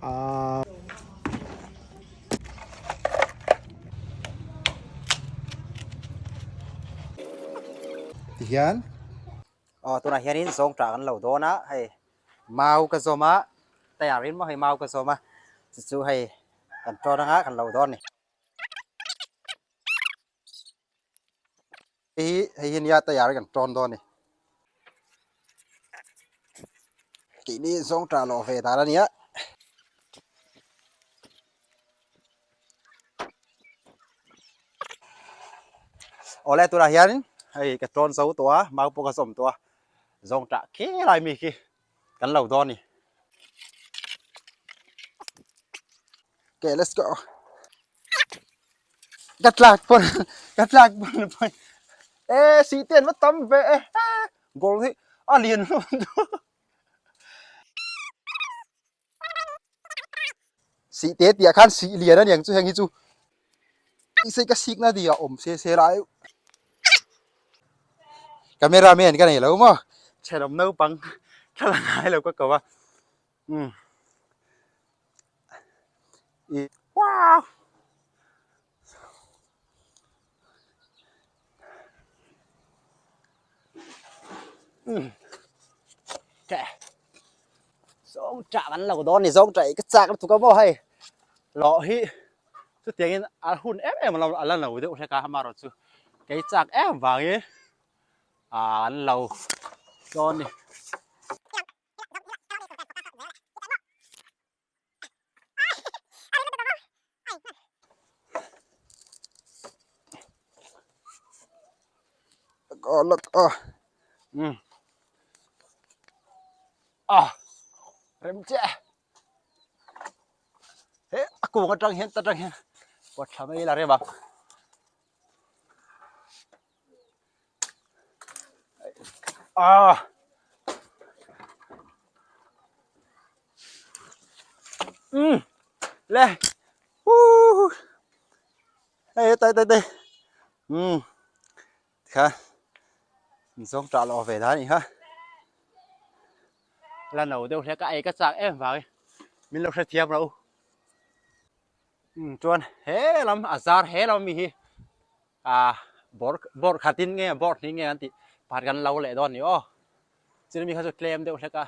Ah. Ti hian Aw tunah hianin zawngṭah kan lo dawn a, hei mau ka zawm a, tayarin maw hei mau ka zawm a, chu chu hei kan ṭawn anga kan lo dawn a ni. Hei hi hei hi nia tayar kan ṭawn dawn a ni. Keini zawngṭah lawh ve dan a nia. Awle tunah hian hei ka tawn zo tawh a mau pawh ka zawm tawh a zawng tah khi lai mi khi kan lo dawn a ni. Okay let's go. Ka tlak pawn ka tlak pawn pawn e sih te an va tam ve e goal hi a lian hlawm dawn. Sih te tih ah khan sih lian a niang chu heng hi chu se ka sik na ding ah awm se se lai Camera man ka nei lo maw thenawm naupang thla la ngai lo ka ko a umm ih wow Zawng chah kan lo dawn a ni zawng chah hi ka chak lutuk a maw hei lawh hi chutiangin a hun em em lo a la lo deuh hlek a amaherawh chu kei chak em vangin ah an lo dawn a ni. Oh, look, oh. Ah, rem che. He, a kung atang hian ta tang hian pawt thla mai ila rem ang. Ah. Um le uh hei tai tai tai um kha zawng tah lawh ve dan a nih kha la no deuh hle ka ei ka chak em vang in min lo hrethiam rawh u um chuan he lam a zar he lam ami hi ah bawr bawr khatin nge bawr hnih nge an tih pakhat kan lo leh dawn a ni aw chumi kha chu tlem deuh hlek a.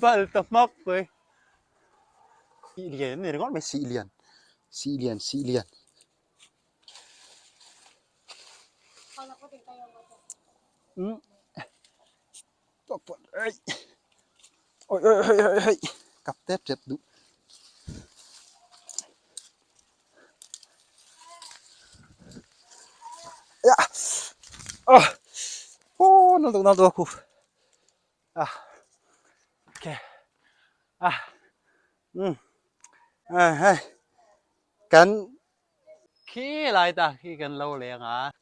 Bal ta hmak mai. Sih lian an ni ringawt mai sih lian sih lian sih lian. Oi oi oi oi oi kap tep tep duh. Oh, nal tuk nal tuk aku. Ah. Okay. Ah. Ah, hei. Kan khi lai ta khi kan lo leng a.